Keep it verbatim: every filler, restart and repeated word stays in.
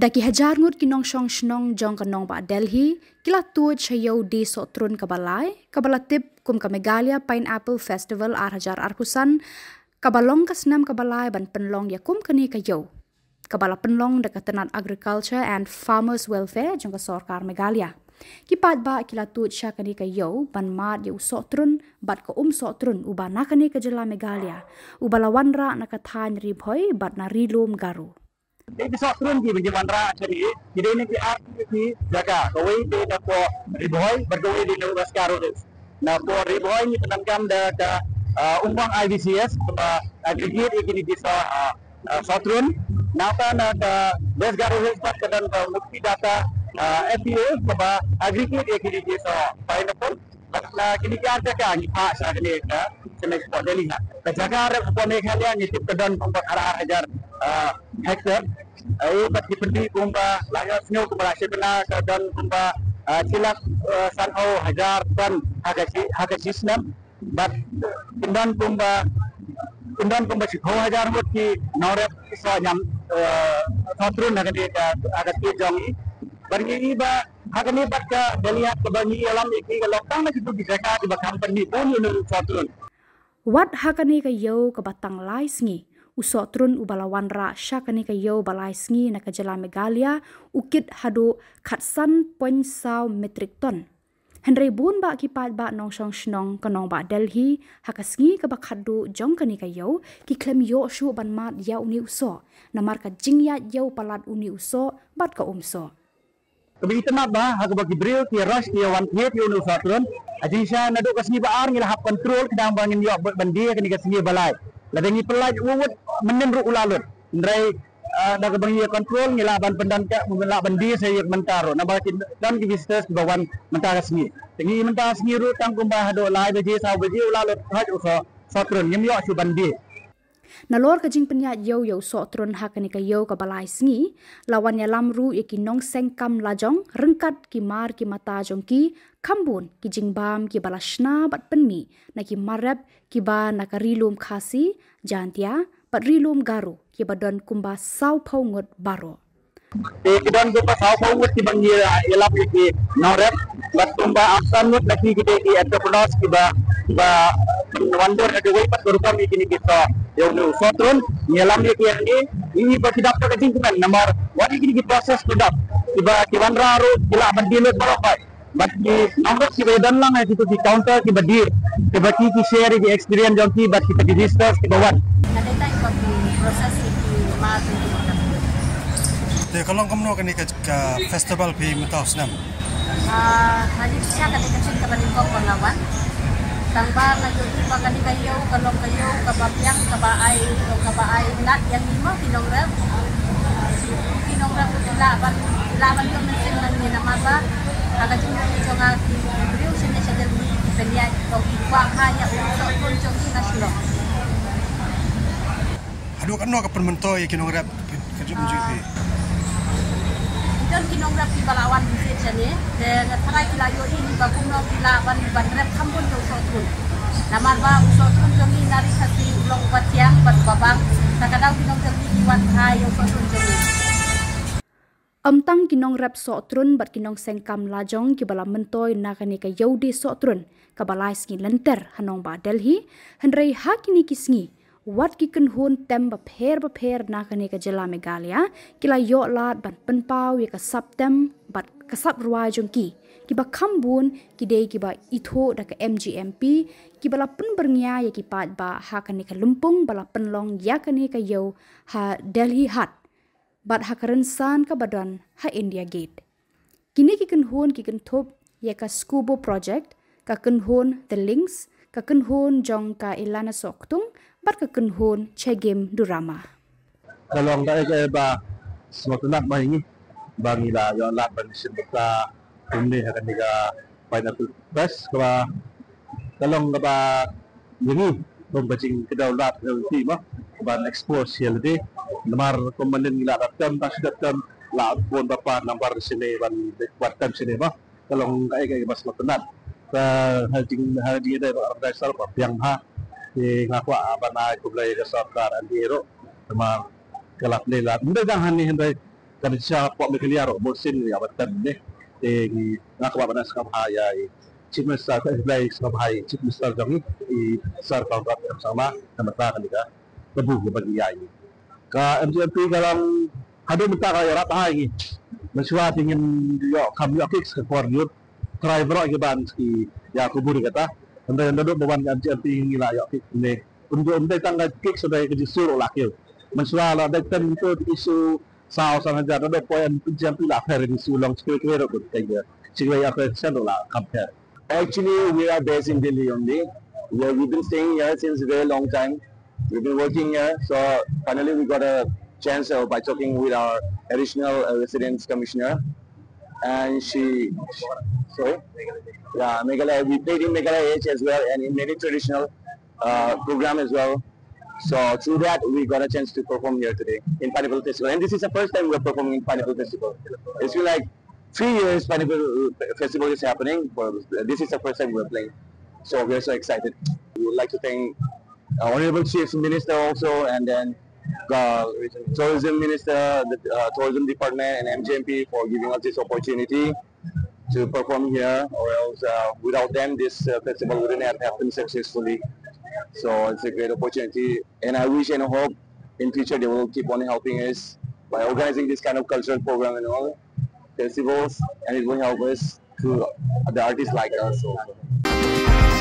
Da ki hajar ngut ki nongshong shnong jong ka nongbah Delhi ki la tuid sha ïew die sohtrun kaba lai, kaba la tip kum ka Meghalaya Pineapple Festival ar hajar arphew san, kaba long ka snem kaba lai ban pynlong ïa kum kane ka ïew, kaba la pynlong da ka tnat Agriculture and Farmers Welfare jong ka sorkar Meghalaya. Ki paidbah ki la tuid sha kane ka ïew ban mad ïa u sohtrun bad ka um sohtrun uba na kane ka jylla Meghalaya, uba la wanrah na ka thaiñ Ri Bhoi bad na Ri Lum Garo. Te ki sohtrun ki ba ngi wanrah shane, ki dei na ki ar tylli ki jaka, kawei dei na poh Ri Bhoi bad kawei dei na West Garo Hills. Na poh Ri Bhoi ngi pyndonkam da ka, ah, Umrong I V C S kaba aggregate ïa kine ki soh, ah, ah, sohtrun. Nangta na ka West Garo Hills pat ka don ka Mukti Datta, ah, F P O kaba aggregate ïa kine ki soh pineapple. Bad na kine ki ar jaka ngi phah sha kane ka, kane ka Delhi ha. Ka jaka rep ka Meghalaya ngi tip ka don kumba ar hajar, ah, hektar. Ai bad ki pynti kumba la ïohsngew kumba la shepna ka don kumba, ah, shi lak, ah, sanphew hajar ton ha ka shi, ha ka shi snem. Bad pyndonkam kumba, pyndonkam kumba shiphew hajar ngut ki nongrep soh ñiam, eh, sohtrun ha kane ka, ha ka state jong ngi. Bad ngi ïohi ba ha kane pat ka Delhi Haat kaba ngi ïalam ïa ki ka long tang na kitu ki jaka kiba kham pynmih bun ïa une u sohtrun. Wat ha kane ka ïew kaba tang lai sngi, u sohtrun uba la wanrah sha kane ka ïew ba lai sngi na ka jylla Meghalaya u kit haduh khatsan point saw metric ton. Hynrei bun bah ki paidbah nongshong shnong ka nongbah Delhi ha ka sngi kaba khatduh jong kane ka ïew ki khlem ïoh shuh ban mad ïa une u soh, namar ka jingïaid ïew palat une u soh bad ka um soh. Kaba itynnad ba ha kaba ki briew ki rush ki ïa wan thied ïa une u sohtrun. Ha jingshisha naduh ka sngi ba ar ngi la hap control khnang ba ngin ïoh ban die kane ka sngi ba lai. Lada ngi pyllait u wut mynnin ruh u la lut. Hynrei, ah, da kaba ngi ïa control ngi lah ban pyndonkam, ngi lah ban die sa ïa ka mynta ruh. Namar ki don ki visitors kiba wan mynta ka sngi. Te ngi mynta ka sngi ruh tang kumba haduh lai baje saw baje u la lut hoi u soh, sohtrun ngim ïoh shuh ban die. Nalor ka jingpynïaid ïew ïa u sohtrun ha kane ka ïew kaba lai sngi, la wan ïalam ruh ïa ki nongseng kam lajong ryngkat ki mar ki mata jong ki, kham bun ki jingbam kiba la shna bad pynmih na ki mar rep kiba na ka Ri Lum Khasi, Jaintia bad Ri Lum Garo kiba don kumba sawphew ngut baroh. Te ki don kumba sawphew ngut kiba ngi ïa, ïalap ïa ki nongrep, bad kumba arsan ngut na ki ki dei ki entrepreneurs kiba, kiba wan dur ha kawei pat ka rukom ïa kine ki soh, ïa une u sohtrun, ngi ïalam ïa ki hangne, ngi ba ki dap da ka jingkmen namar wat ïa kine ki process ki dap, kiba ki wanrah ruh ki lah ban die lut baroh pat. Bad ki nongrep kiba ïadon lang ha kitu ki counter kiba die, kiba ki, ki share ïa ki experience jong ki bad kita ki visitors kiba wan. Nga dei tang ba ki process ïa ki mar ïa ki nongrep. Te ka long kumno kane ka, ka festival phi mynta u snem? Ah, ha jingshisha kane ka sien kaba nyngkong ba nga wan. Tang ba nga ïohi ba kane ka ïew ka long ka ïew kaba biang kaba ai, kaba ai lad ïa ngi mo ki nongrep. Ki nongrep ki lah ban, ki lah ban ïoh mynsiem na ngi namar ba ha ka jingïohi jong nga ki briew shane sha Delhi ki pynïaid ba ki kwah bha ïa u sohtrun jong ngi na Shillong. Haduh katno ka pynmyntoi ïa ki nongrep ka jingmyntoi phi? Ki don ki nongrep kiba la wan visit shane, te nga tharai ki la ïohi ba kumno ki lah ban, ban rep kham bun ïa u sohtrun. Namar ba u sohtrun jong ngi na Ri Khasi u long uba thiang bad uba bang, ta ka daw ki nongkylli ki wan bha ïa u sohtrun jong ngi. Ym tang ki nongrep sohtrun bad ki nongseng kam lajong kiba la myntoi na kane ka ïew die sohtrun kaba lai sngi lynter ha nongbah Delhi, hynrei ha kine ki sngi wat ki kynhun tem bapher bapher na kane ka jylla Meghalaya ki la ïoh lad ban pynpaw ïa ka sap tem bad ka sap rwai jong ki, kiba kham bun ki dei kiba ithuh da ka M G M P, kiba la pynbyrngia ïa ki paidbah ha kane ka lympung ba la pynlong ïa kane ka ïew ha Delhi Haat bad ha ka rynsan kaba don ha India Gate. Kine ki kynhun ki kynthup ïa ka Scubo Project, ka kynhun The Links, ka kynhun jong ka Ilana Sohktung bad ka kynhun Chegim Durama. Ka long kaei kaei ba sngewtynnat ma ïa ngi ba ngi la ïoh lad ban shim bynta kumne ha kane ka Pineapple Fest kaba ka long kaba ïa ngi kum ka jingkdew lad kdew lynti mo ban expose ïa lade. Namar kum mynnin ngi la dap tem, ta shu dap tem la bun ba par nambar shane ban, ban tem shane mo. Ka long kaei kaei ba sngewtynnat. Ka ha jing, ha jingïadei bad organizer ba biang bha. Te nga kwah ban ai khublei ïa ka sorkar N D A ruh namar ka la plie lad. Ym dei tang hangne hynrei Kan sha pok Meghalaya ruh, musim ïa bad kan ne. Te ngi nga kwah ban sngewbha ïa i Chief Minister, ka Blai sngewbha i Chief Minister jong ngi, i Sir Conrad K Sangma, namar ka dei ka kabu ka bagi ïa ngi. Ka M G M P ka long haduh mynta ka ïarap ha ngi. Mynshuwa te ngin ïoh kam ïoh kick ka por youth. Trai baroh ki ban ki ïa kubur kata. Hynrei naduh ba wan ka M G M P ngi la ïoh kick ne. Ym dei tang ka kick, sa dei ka jingsiew ruh la kiew. Mynshuwa la dei ten to ki siew saw san hajar, naduh poi M G M P la pher, jingsiew long shi kwei kwei ruh ka ïa. Shi kwei ïa kwei sen ruh la kam pher. Actually, we are based in Delhi only. We have, we've been staying here since a very long time. We've been working here, so finally we got a chance uh, by talking with our additional uh, residence commissioner, and she, sorry, yeah, Meghalaya. We played in Meghalaya H as well, and in many traditional uh, program as well. So through that, we got a chance to perform here today in Pineapple Festival, and this is the first time we're performing in Pineapple Festival. It's been like three years Pineapple Festival is happening, but this is the first time we're playing. So we're so excited. We would like to thank uh, Honorable Chief Minister also, and then the Tourism Minister, the uh, Tourism Department, and M G M P for giving us this opportunity to perform here. Or else, uh, without them, this uh, festival wouldn't have happened successfully. So it's a great opportunity, and I wish and hope in future they will keep on helping us by organizing this kind of cultural program and all festivals, and it will help us to the artists like us also.